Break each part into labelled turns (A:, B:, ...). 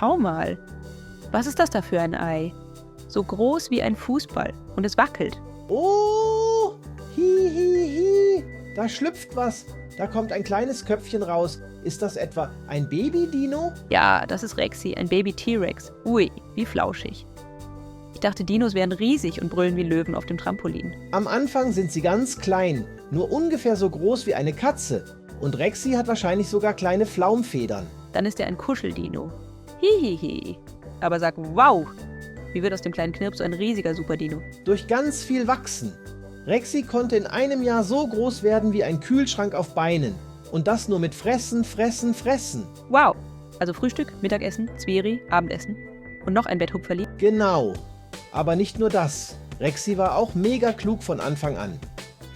A: schau mal. Was ist das da für ein Ei? So groß wie ein Fußball und es wackelt.
B: Oh, hi, da schlüpft was. Da kommt ein kleines Köpfchen raus. Ist das etwa ein Baby-Dino?
A: Ja, das ist Rexy, ein Baby-T-Rex. Ui, wie flauschig. Ich dachte, Dinos wären riesig und brüllen wie Löwen auf dem Trampolin.
B: Am Anfang sind sie ganz klein, nur ungefähr so groß wie eine Katze. Und Rexy hat wahrscheinlich sogar kleine Flaumfedern.
A: Dann ist er ein Kuscheldino. Hihihi. Aber sag wow, wie wird aus dem kleinen Knirps ein riesiger Superdino?
B: Durch ganz viel Wachsen. Rexy konnte in einem Jahr so groß werden wie ein Kühlschrank auf Beinen. Und das nur mit Fressen, Fressen, Fressen.
A: Wow. Also Frühstück, Mittagessen, Zweri, Abendessen und noch ein Betthupferli.
B: Genau. Aber nicht nur das. Rexy war auch mega klug von Anfang an.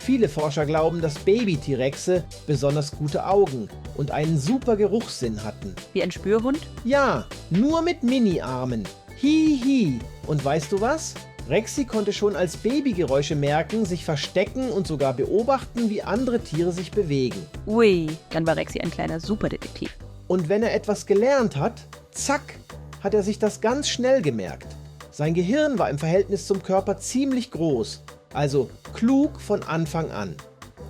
B: Viele Forscher glauben, dass Baby-T-Rexe besonders gute Augen und einen super Geruchssinn hatten.
A: Wie ein Spürhund?
B: Ja, nur mit Mini-Armen. Hi. Und weißt du was? Rexy konnte schon als Baby Geräusche merken, sich verstecken und sogar beobachten, wie andere Tiere sich bewegen.
A: Ui, dann war Rexy ein kleiner Superdetektiv.
B: Und wenn er etwas gelernt hat, zack, hat er sich das ganz schnell gemerkt. Sein Gehirn war im Verhältnis zum Körper ziemlich groß, also klug von Anfang an.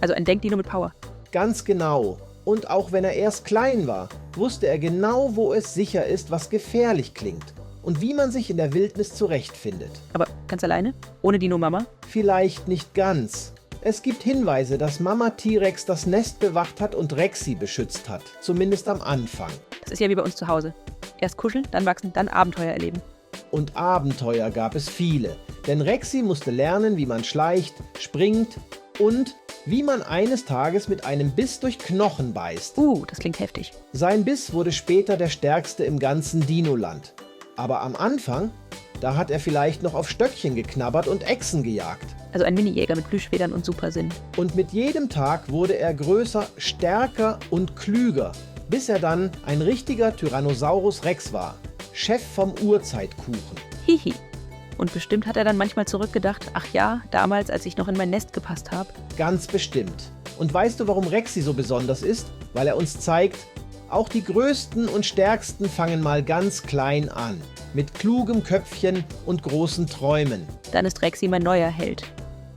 A: Also ein Denkdino mit Power.
B: Ganz genau. Und auch wenn er erst klein war, wusste er genau, wo es sicher ist, was gefährlich klingt. Und wie man sich in der Wildnis zurechtfindet.
A: Aber ganz alleine? Ohne Dino-Mama?
B: Vielleicht nicht ganz. Es gibt Hinweise, dass Mama T-Rex das Nest bewacht hat und Rexy beschützt hat. Zumindest am Anfang.
A: Das ist ja wie bei uns zu Hause. Erst kuscheln, dann wachsen, dann Abenteuer erleben.
B: Und Abenteuer gab es viele. Denn Rexy musste lernen, wie man schleicht, springt und wie man eines Tages mit einem Biss durch Knochen beißt.
A: Das klingt heftig.
B: Sein Biss wurde später der stärkste im ganzen Dinoland. Aber am Anfang, da hat er vielleicht noch auf Stöckchen geknabbert und Echsen gejagt.
A: Also ein Minijäger mit Plüschfedern und Supersinn.
B: Und mit jedem Tag wurde er größer, stärker und klüger, bis er dann ein richtiger Tyrannosaurus Rex war. Chef vom Urzeitkuchen.
A: Hihi. Und bestimmt hat er dann manchmal zurückgedacht, ach ja, damals, als ich noch in mein Nest gepasst habe.
B: Ganz bestimmt. Und weißt du, warum Rexy so besonders ist? Weil er uns zeigt, auch die Größten und Stärksten fangen mal ganz klein an. Mit klugem Köpfchen und großen Träumen.
A: Dann ist Rexy mein neuer Held.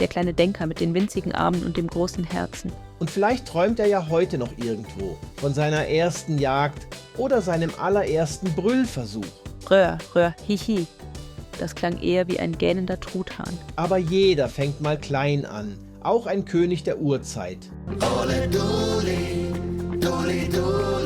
A: Der kleine Denker mit den winzigen Armen und dem großen Herzen.
B: Und vielleicht träumt er ja heute noch irgendwo von seiner ersten Jagd oder seinem allerersten Brüllversuch.
A: Röhr, hihi. Das klang eher wie ein gähnender Truthahn.
B: Aber jeder fängt mal klein an. Auch ein König der Urzeit.
C: Ole Duli, Duli, Duli.